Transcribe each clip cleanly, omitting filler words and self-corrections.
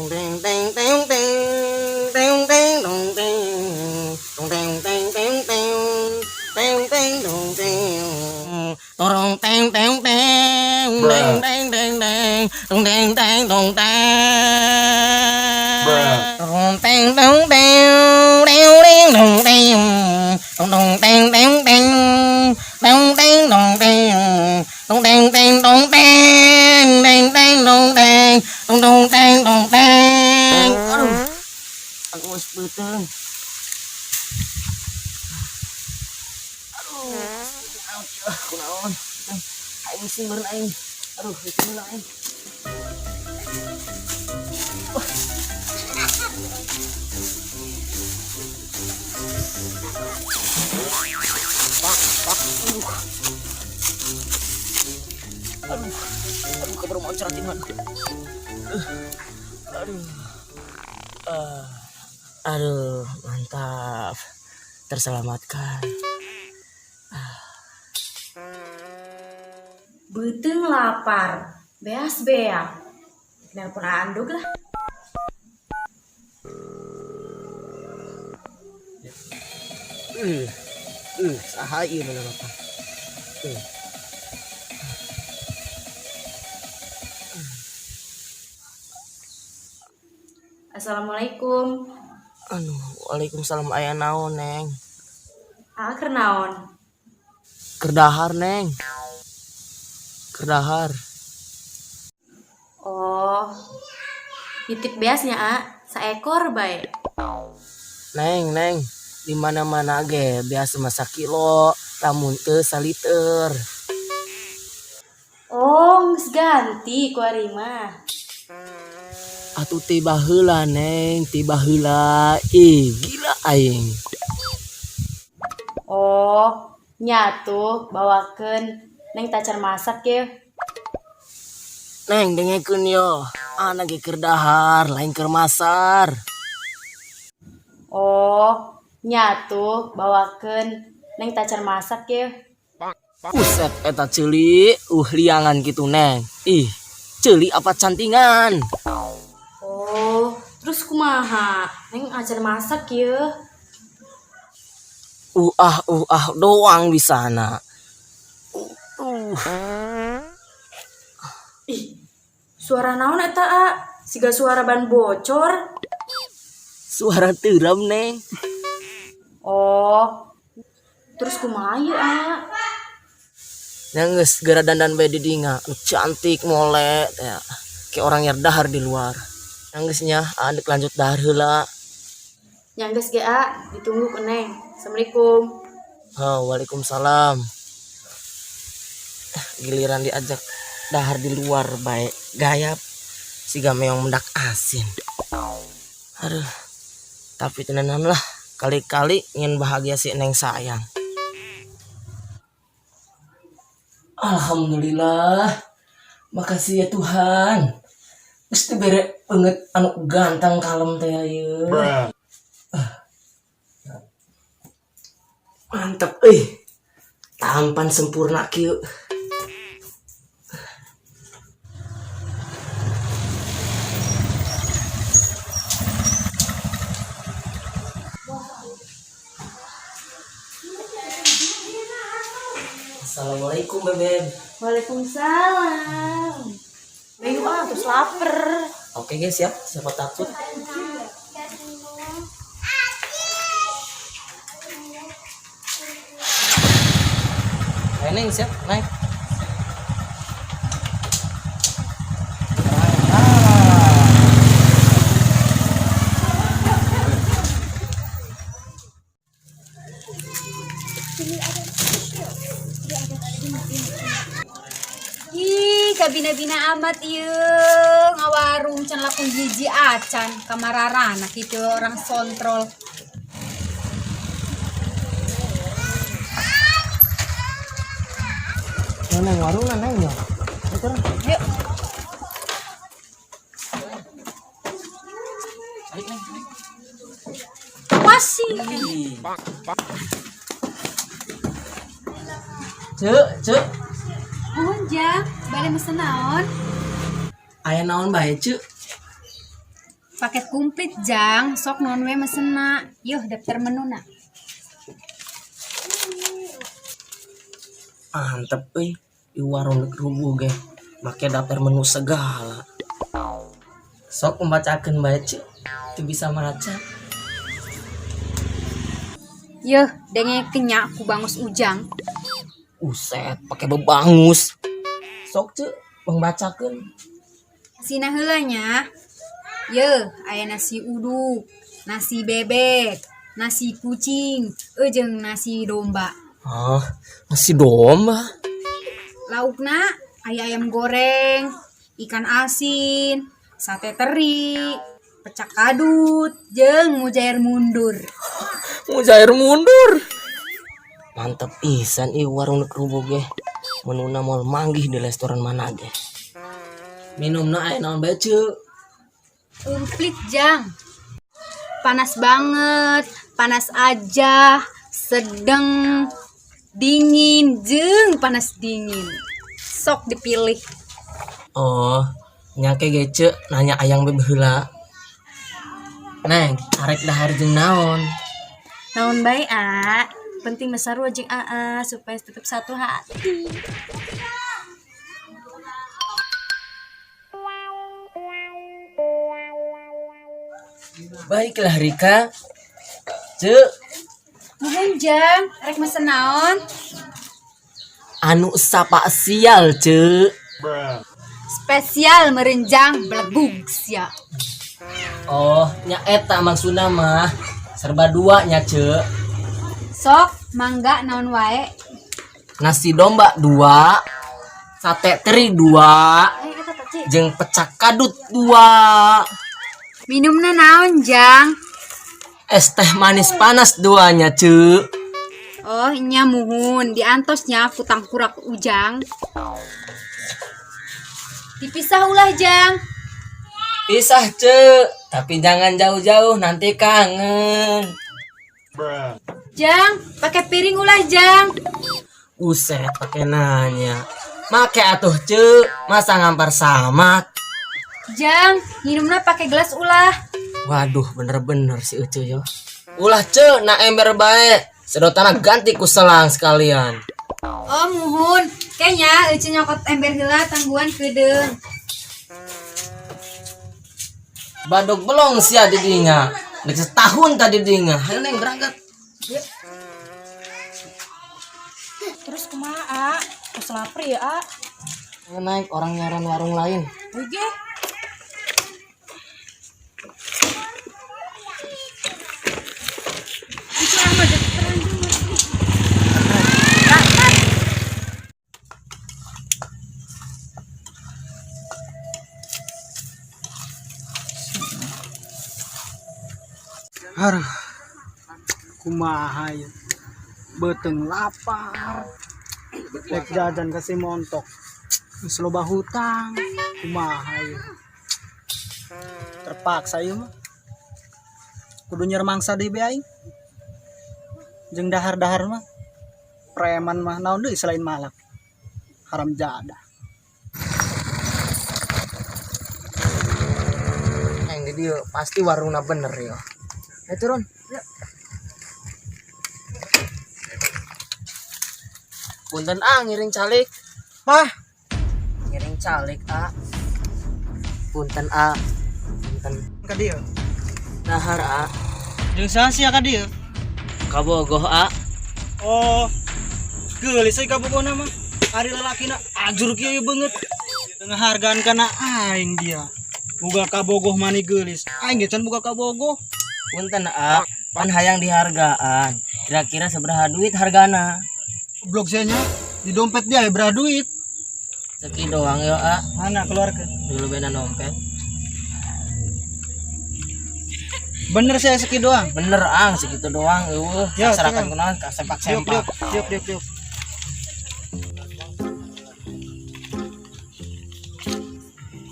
Deng deng deng deng deng deng dong deng dong deng deng deng deng deng deng dong deng dorong deng deng deng deng deng deng deng dong deng deng dong deng dong deng dong deng deng deng dong deng dong dong deng deng deng dong deng dong deng dong deng deng dong deng deng deng dong deng dong dong deng dong deng. Aduh, aku wis beuteung. Aduh, ah, kunaon aing sing meureun aing. Aduh, itu meureun aing. Aduh, aduh, aduh, kabar mau ceratingan. Aduh, ah, aduh, mantap, terselamatkan. Beuteung lapar, beas beak. Nelpon Anduk lah. Saha ieu mana apa? Assalamualaikum. Aduh, waalaikumsalam, aya naon, Neng? Ah, keur naon? Keur dahar, Neng. Keur dahar. Oh. Nitip beasnya, A. Saekor bae. Neng, Neng, di mana-mana ge biasa masak kilo, lamun teu saliter. Oh, geus ganti ku ari mah. Atuh ti baheula, Neng, ti baheula. Ih, gila aing. Oh, nya tuh bawakeun. Neng tacan masak ya. Neng, dengekeun yo. Anak ge keur dahar, lain keur masar. Oh, nya tuh bawakeun. Neng tacan masak ya. Buset, eta ceuli, liangan gitu, Neng. Ih, ceuli apa cantingan? Oh, terus kumaha? Neng acan masak ya. Ah, ah doang di sana. Ih, suara naon eta, A? Siga suara ban bocor. Suara teureum, Neng. Oh, terus kumaha ieu, A? Yang geus geura dandan bae di dinga, cantik mole ya. Kayak orang yang dahar di luar. Yang geus nya, andek lanjut dahar heula. Yang geus ge, A, ditunggu ku Neng. Assalamualaikum. Oh, waalaikumsalam. Giliran diajak dahar di luar bae gayap siga meong mendak asin. Aduh, tapi tenanan lah, kali-kali ingin bahagia si Neng sayang. Alhamdulillah, makasih ya Tuhan. Mesti bere banget anu ganteng kalem teh ieu. Mantep euy. Tampan sempurna kieu. Assalamualaikum, Bebeb. Waalaikumsalam. Ayo ah, terus lapar. Oke guys ya, siapa takut? Ayo Neng, siap, naik. Ih, kabina-bina amat ieu ngawarung can laku hiji acan kamararana kitu orang sontrol. Neng, warung neng ya. Ayo, Yuk. Balik, Neng. Masih. Cek, cek. Nuhun jang, bade mesen naon? Aya naon bae, Cek? Paket komplit, Jang. Sok naon we mesenna. Yuh, daftar menuna. Mantep euy, di warung rubuh ge make daftar menu segala. Sok membacakeun bae, Ceu. Teu bisa maca. Yuh, dengekeun nya ku bangus Ujang. Uset, pakai bebangus. Sok, Ceu, pangbacakeun. Sina heula nya. Yeuh, aya nasi uduk, nasi bebek, nasi kucing, jeung nasi domba. Ah, nasi domba. Laukna aya ayam goreng, ikan asin, sate teri, pecak kadut, jeung mujair mundur. Mujair mundur. Mantep pisan ieu warung rubuh ge. Menuna moal manggih di restoran mana ge. Minumna aya naon bae, Ceu? Komplit, Jang. Panas banget, panas aja, sedang, dingin, jeung panas dingin. Sok dipilih. Oh, nya ke ge, Ceu, nanya ayang be heula. Neng, arek dahar jeung naon? Naon bae, A. Penting mah sarua jeung Aa supaya tetap satu hati. Baiklah, Rika. Ceu, Nuhun, Jang, rek mesen naon? Anu spesial, Ceu. Spesial meureun, Jang, belegug sia. Oh, nya eta maksudna mah. Serba dua nya, Ceu. Sok, mangga naon wae. Nasi domba dua, sate teri dua, jeung pecak kadut dua. Minumna naon, Jang? Es teh manis panas duanya, Ceu. Oh, nya muhun, diantos nya ku tangkurak Ujang. Dipisah ulah, Jang. Pisah, Ceu. Tapi jangan jauh-jauh, nanti kangen. Jang, pakai piring ulah, Jang. Uset, pakai nanya. Make atuh, Ceu. Masa ngampar samak. Jang, minumna pakai gelas ulah. Waduh, bener-bener si Ucu yo. Ulah, Ceu, na ember bae. Sedotanna ganti ku selang sekalian. Oh, muhun. Kayaknya Ece nyokot ember heula, tangguhan keudeung. Badog belong sia di dinya. Dek setahun tadi dinya. Ayo, Neng, berangkat. Terus kumaha, A? Terus lapar ya, A. Ayo naik, orang nyaran warung lain. Oke. Aduh, kumaha ya. Beuteung lapar. Rek jajan ka si montok. Geus loba hutang. Kumaha ya. Terpaksa ieu mah. Kudu nyer mangsa deui be aing. Jeung dahar-dahar mah. Preman mah naon deui selain malak. Haram jadah. Neng, di dieu pasti warungna bener ya. Ayo turun. Yuk. Punten, ah, ngiring calik. Mah, Ngiring calik, ah. Punten, ah. Punten. Ka dieu. Dahar, ah. Jeung saha sia ka dieu? Kabogoh, ah. Oh, geulis euy kabogohna mah. Ari lalakina ajur kieu beungeut. Teu ngahargaan kana aing dia. Boga kabogoh mani geulis. Aing ge can boga kabogoh. Punten, ah. Pan hayang dihargaan. Kira-kira sabaraha duit hargana? Blok sia nya di dompet dia aya berapa duit? Seki doang ya, ah. Mana keluarkeun? Dulu bena dompet. Bener saya seki doang. Bener, ang, segitu doang eueuh. Ya, Serakan tenang. kunaon ka Diuk, sempak-sempak. diuk, diuk, diuk, diuk.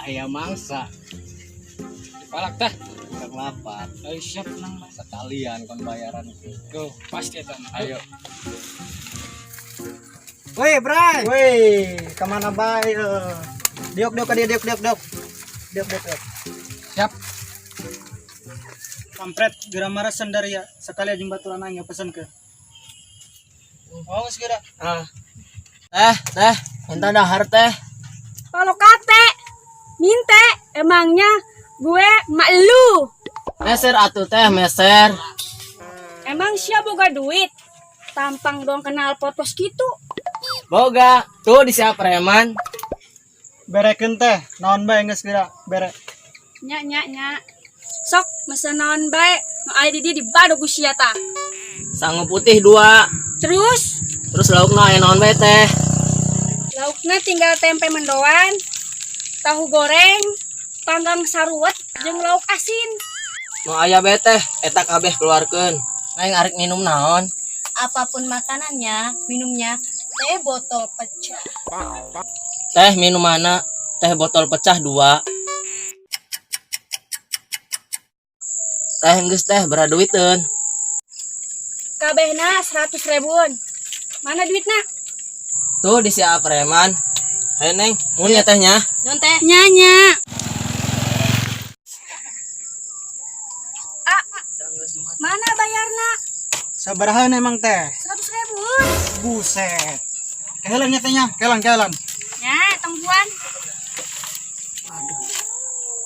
Ayam mangsa dipalak tah kurang lapar. Ayo siap nang sekalian kon bayaran. Go pasti eta. Ayo. Woi, Bray. Woi, kemana bae? Eh? Diuk, diuk, ka dieu, diuk, diuk, diuk. Diuk, diuk, diuk. Siap. Kampret geura maresen dari ya. Sekali aja baturan aing ya pesen ke. Oh, geus geura. Ah. Teh, teh, minta dahar teh. Kalau kate, minte, emangnya gue mak lu. Meser atuh teh, meser. Emang siapa boga duit? Tampang dong kenal potos gitu. Boga, tuh di siap preman. Berekeun teh, naon bae geus geura, bere. Nya nya nya. Sok mesen naon bae, nu aya di dieu dibadog ku sia tah. Sangu putih 2. Terus Terus laukna aya naon bae teh? Laukna tinggal tempe mendoan, tahu goreng, panggang saruwet jeung lauk asin. Nu aya bae teh, eta kabeh keluarkeun. Aing arek minum naon? Apapun makanannya, minumnya teh botol pecah. Teh minum mana? Teh botol pecah 2. Teh geus teh bera duiteun. Kabehna 100 ribuan. Mana duitna? Tuh di siap preman. Hayo neng, mun ya tehnya. Don teh. Nya nya. Ah, mana bayarna? Sabaraha emang teh? 100 ribuan. Buset. Kehelan nya tehnya, kehelan kehelan. Ya, tungguan. Aduh.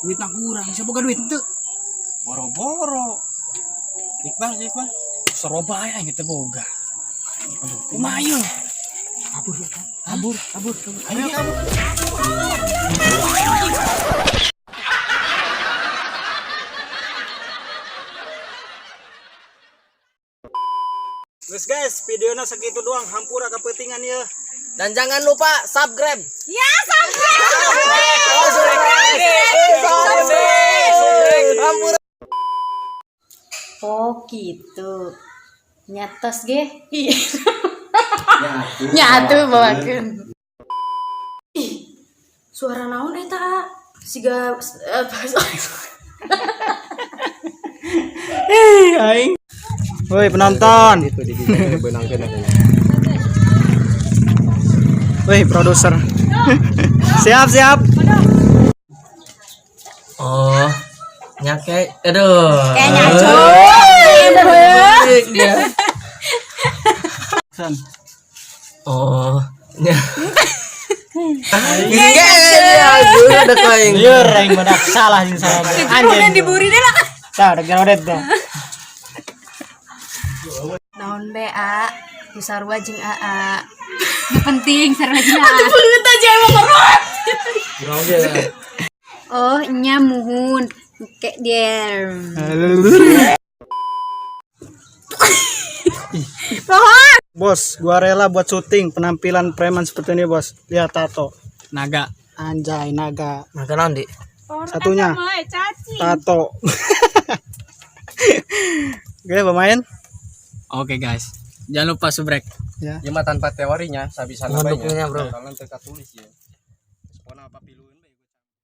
Duitna kurang, siapa boga duit henteu? Boro-boro. Iqbal, Iqbal. Soroba aing teh boga. Aduh, kumaha ieu? Kabur, kabur, kabur. Ayo kabur. Guys, guys, videonya segitu doang, hampura kepentingan ya. Dan jangan lupa subscribe. Ya, subscribe. Hampura. Oh, gitu. Nyatos ge. Nyatu bawakeun. Ih, suara naon eta? Ah? Siga Aing. Woi, penonton. Woi, produser. Siap, siap. Oh, nyake. Aduh. Kayak nyaco. Dia. San. Oh, nya. Enggak, aduh, ada kain. Lieur aing badak salah jeung salah. Udah diburi deh lah. Tah, udah gerodet dah. Naon be a? Nu sarua jeung aa. Nu penting sarua jeung aa. Beungeut aja emang ngerot. Oh, nya muhun. Kayak dia. Bos, gua rela buat syuting penampilan preman seperti ini, Bos. Lihat tato. Naga. Anjay, naga. Naga naon, Di? Satunya. Tato. Oke, pemain. Oke, guys. Jangan lupa subrek. Ya. Ieu mah tanpa teorinya, sabisana Mohon bae dukungannya, bro. Kalau teu katulis ya. Pokona apa pilih.